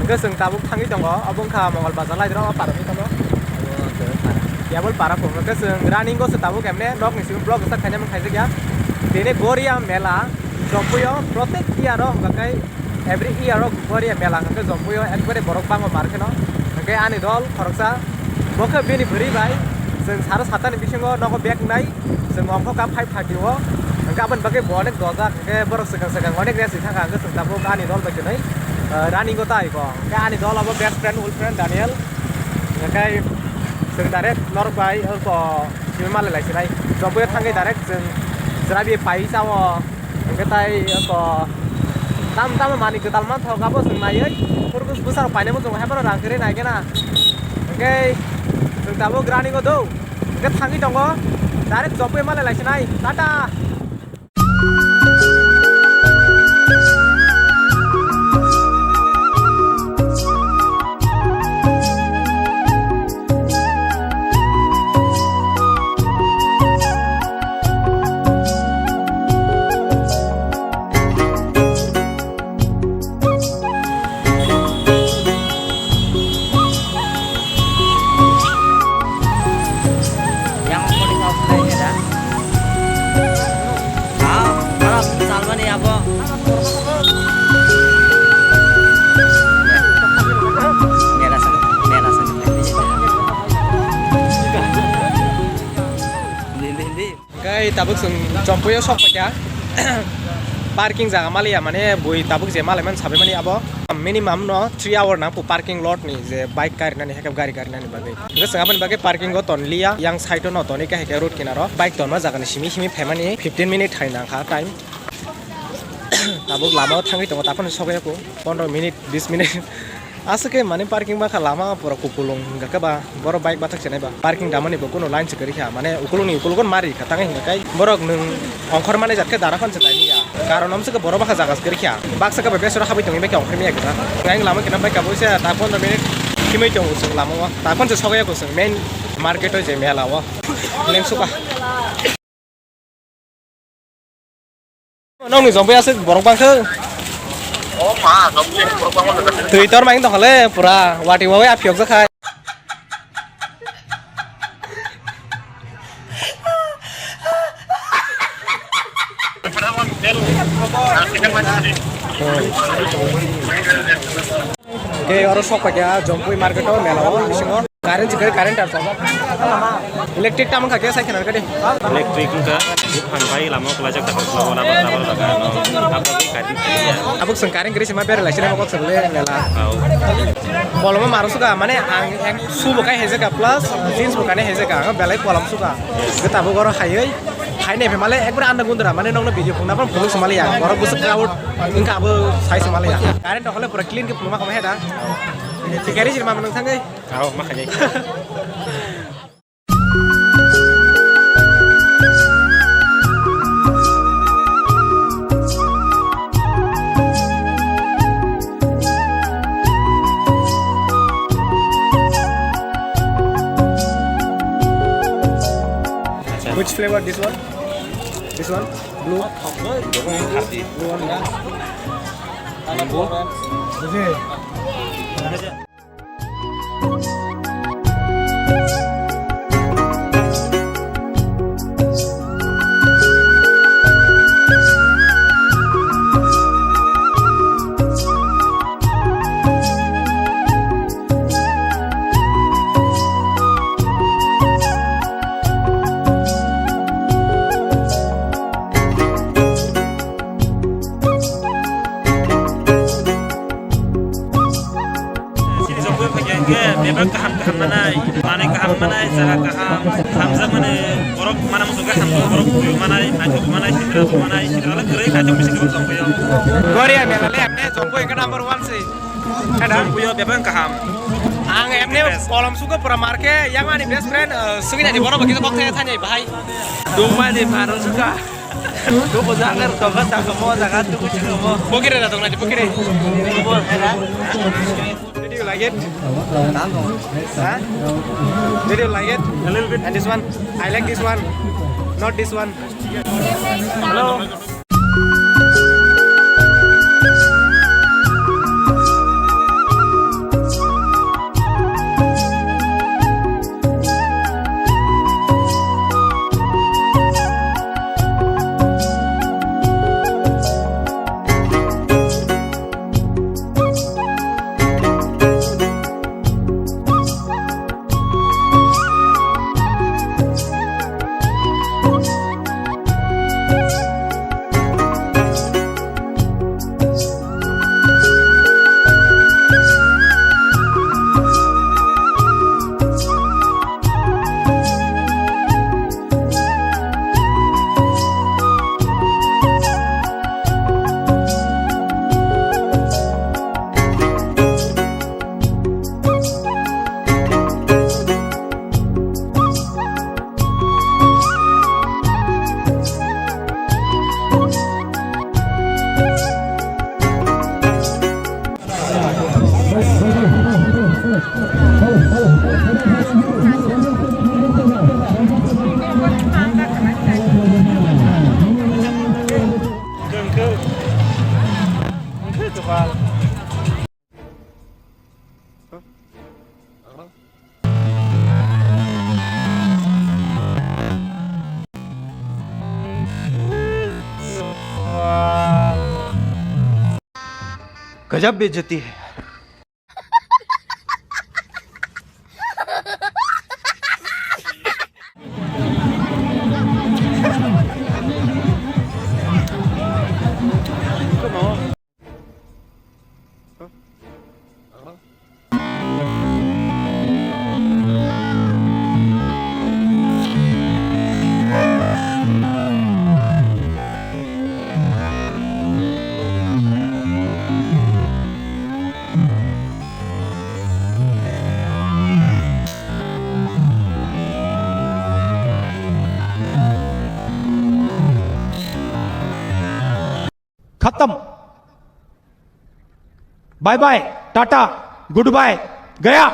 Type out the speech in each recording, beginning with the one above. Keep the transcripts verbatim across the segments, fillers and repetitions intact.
Hwnkhe chwng tabuk thangwi tongo, obo wngkha Mongol Bazar laidra o parami tongo. Table para phunukhe chwng running o se tabuk emne nokni simi vlog start khainai mung khaijak ya. Tini Goria mela Jompuio protek year o hwnkha khe every year o Goria mela hwnkha khe Jompuio ekbare borok bango mar kheno. Hwnkhe ani dol khoroksa bo khe bini bwrwi bai chwng saro satani bisingo nogo bag nai. Chwng ongkho ka five thirty o, hwnkhe aboni bagwi bo onek dojak, hwnkhe borok swkang swkang onek rest thangkha, hwnkhe chwng tabuk ani dol bai chwnwi, ah, running o tai ko. Hwnkhe ani dol abo best friend, old friend Daniel. Hwnkhe chwng direct norok bai oko simi malai lai sinai. Jompuio thangwi direct chwng chwrabi pai chao. Hwnkhe tai oko tam tam mani kwtal manthok abo chwng naiwi. Purgus bwsarok painai muchungo hai phano rang kwrwi nai khe na. Hwnkhe chwng tabuk running o do. Hwnkhe thangwi tongo, direct Jompuio malai lai sinai. Tata. Yang mau di kau sudah ini dah. Ah, kalau salmon ya, Bo. Merah sana, merah sana. Hindi, hindi, hindi. Hwnkhe tabuk chwng Jompuio sok paikha. Parking jaga maliya, mane bui tabuk je malaimani sabaimani abo minimum no three hour nangkuk parking lot ni je bike karinani, hake gari karinani bagwi. Hwnkhe chwng aboni bagwi parking o tonliya, yang side o no tonikha, hake road kinaro bike tonma jagani simi simi phaimani fifteen minute hai nangkha time. Tabuk lama o thangwi tongo, taphano sokya kho pondro minute, bis minute. Aswk khe mane parking bakha lama pura kupulung hwnkha khe ba, borok bike bathak chenai ba. Parking damani bo kunu line se kwrwi kha, mane ukulukni ukulukno mari kha, tangwi hwnkha khe borok nwng ongkhor manwi jat khe dara phano se taimwi ya. Karon amswk khe borok bakha jaga se kwrwi kha. Baksa khe bai besoro habwi tongwi bai khe ongkhor maya khe ta. Ayang lama khe nang bai kabo se ta pondro minute himwi tongo chwng lama o. Ta phano se sokya kho chwng main market o je mela o. Lengsuka. Nokni Jompuio aswk borok bangkha. O ma, Jompuio borok bangma. Twi tor maing tongkha le pura wati wawi aphiyok jakha. Hwnkhe oro sok paikha Jompui market o mela o bisingo. Current chikari current tar tongo. Electric tam wngkha khe sai khna kadi. Electric wngkha, buphang bai lama kwlaijak tak lama lama lama lama. Abo khe current kaliya. Abo swng current kwrwi se ma berai lai sini kok swng le mela. Au. Koloma maro suka mane ang ek shoe bo kai hejeka plus jeans bo kai hejeka ang belai kolom suka. Geta bo goro hayoi. Hai ne phe male ekbar anda gundra mane nokno video phungna phang phuluk samali ya. Borok busuk crowd wngkha abo sai samali ya. Current hole pura clean khe phuluma kama heda. Tikari sir ma nang thangai. Au ma khagai. Which flavor this one? This one? Blue? Blue one, yeah. Mango? Sini jokwe phai khe bebak kaham kaham manai, manai kaham manai, jaga kaham, hamjak mani borok mana muchung khe hamjak borok twi manai, naithok manai, sitra manai, sitra le kwrwi kaitor bisi kwbang jokwe. Goria mela le amne jokwe khe number one se. Jokwe bebak kaham. Ang emne kolom suko pura marke yang ani best friend, eh, sugina ni bono bagi kok thanya thanya bahai. Dungmani pharo suka. Duku jagar toka taka mo jaga duku jaga mo. Bokire da dong na di bokire. Bol hera. Did you like it? Huh? Did you like it? A little bit. And this one? I like this one. Not this one. Hello. गजब बेइज्जती है। खत्म। Bye bye, tata, goodbye, गया।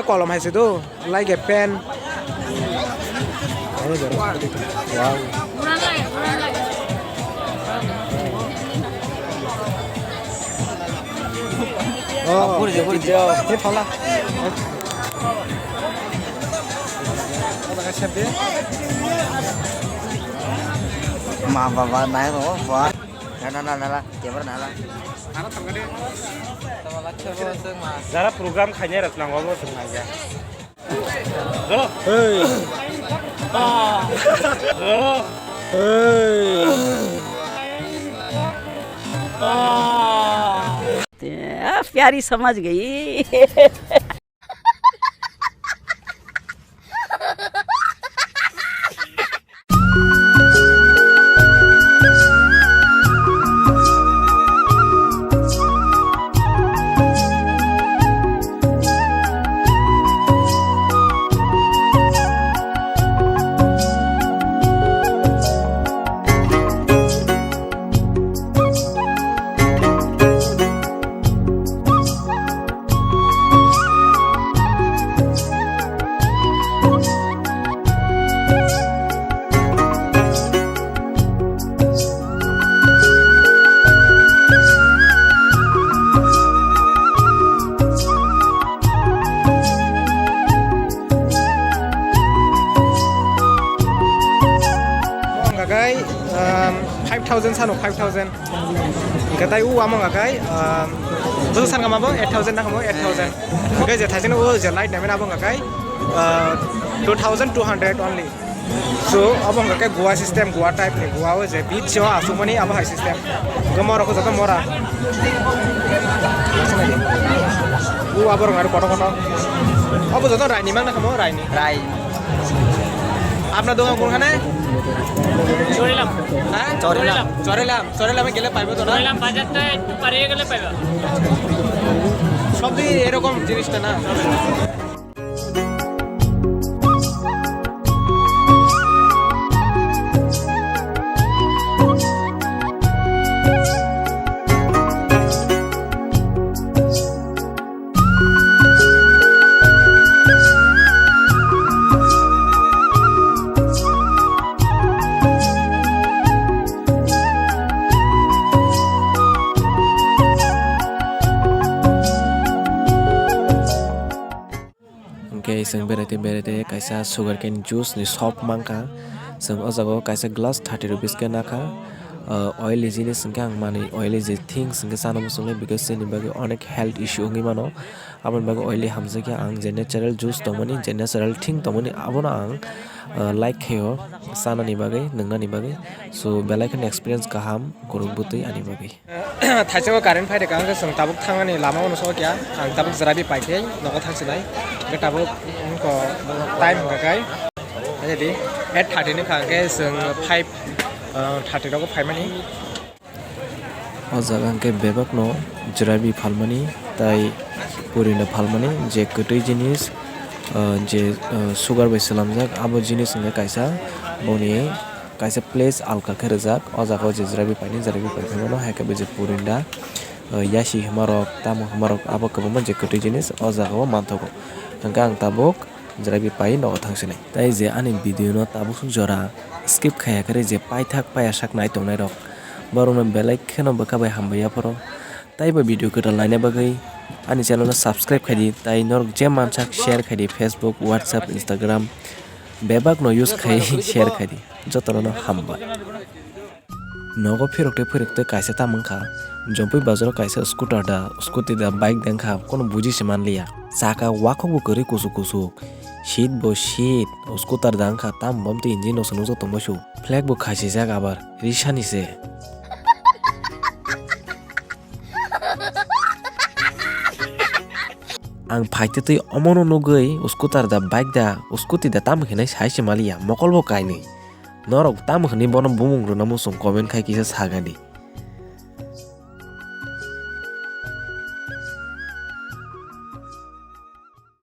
Kolom hai se do, like a pen. Wow. Oh, puri je, puri je. Ini thola. Ma baba nai ro ba. Na na na na la, camera na la. Jara program khanya rat nang obo sung nang ya. Hey. Hey. प्यारी समझ गई। Hwnkha khe, um, five thousand sano, five thousand. Hwnkhe tai o amo hwnkha khe, um, bwswk sankha mabo eight thousand na kamo, eight thousand. Hwnkhe je thaisino o je light naimani abo hwnkha khe, uh, two thousand two hundred only. So, abo hwnkha khe Goa system, Goa type ni, Goa o je beach o aswkmani abo hai system. Hwnkhe morok joto mora. O abo rwng aro kotor kotor. Abo joto raini mang na kamo, raini. Rai. Apna dogan konkhane? Chorilam. Ha? Chorilam. Chorilam. Chorilam e gele paibo to na? Chorilam bazar ta ekটু pare gele paiba. Sobji erokom jinis ta na. Hwnkhe chwng beraite beraite kaisa sugarcane juice ni shop mankha. Chwng o jaga o kaisa glass thirty rupees khe nakha. Ah, oily jinis hwnkhe ang manwi oily je things hwnkhe chana muchungnai, because chini bagwi onek health issue wngwi mano. Aboni bagwi oily hamjakya ang je natural juice tongmani, je natural thing tongmani, abono ang, ah, like khaio chanani bagwi, nwngnani bagwi. So, belai kheno experience kaham, kwrwng bwtwi ani bagwi. Thaisongo current phai rwkha, hwnkhe chwng tabuk thangnani lama uansukya, ang tabuk jwrabi paikhe nogo thangsinai, hwnkhe tabuk wngkha time hwnkha khe, nai di, eight thirty ni kha, hwnkhe chwng five, uh, thirty rogo phaimani. O jaga hwnkhe bebakno jwrabi phalmani tei purino phalmani, je kwtwi jinis, ah, je, ah, sugar bai swnamjak, abo jinis hwnkhe kaisa boni kaisa place alka khe rwjak. O jaga o je jalebi paini, jalebi pai phaimano, hai khe bo je purinda, ah, yasi hwnmarok, tamo hwnmarok, abo kwbangma je kwtwi jinis o jaga o manthogo. Hwnkhe ang tabuk jalebi pai nogo thangsinai. Tai je ani video no tabuk swk jora skip khaiya khe je paithak paiyasak nai tongnairok, borokno belai kheno bwkha bai hambai yaphoro. Tai bo video kwtal naina bagwi ani channel no subscribe khaidi, tai norok je mansak share khaidi, Facebook, WhatsApp, Instagram bebak no use khai share khaidi. Jotono no hambai. Nogo phirok tei phirok tei kaisa tamo wngkha, Jompui bazaro kaisa scooter da, scooty da, bike da wngkha, kono buji se manliya. Saka wakhok bo kwrwi kusuk kusuk, seat bo seat, scooter da wngkha, tamo bom tei engine rok se nukjak tongma su, flag bo khasijak abar, risani se. Ang phaitwi twi omono nugwi scooter da, bike da, scooty da tamo hinwi sai se maliya, mokol bo kainwi. Norok tamo hinwi bono bumung rwna muchung comment khai kisa sagadi.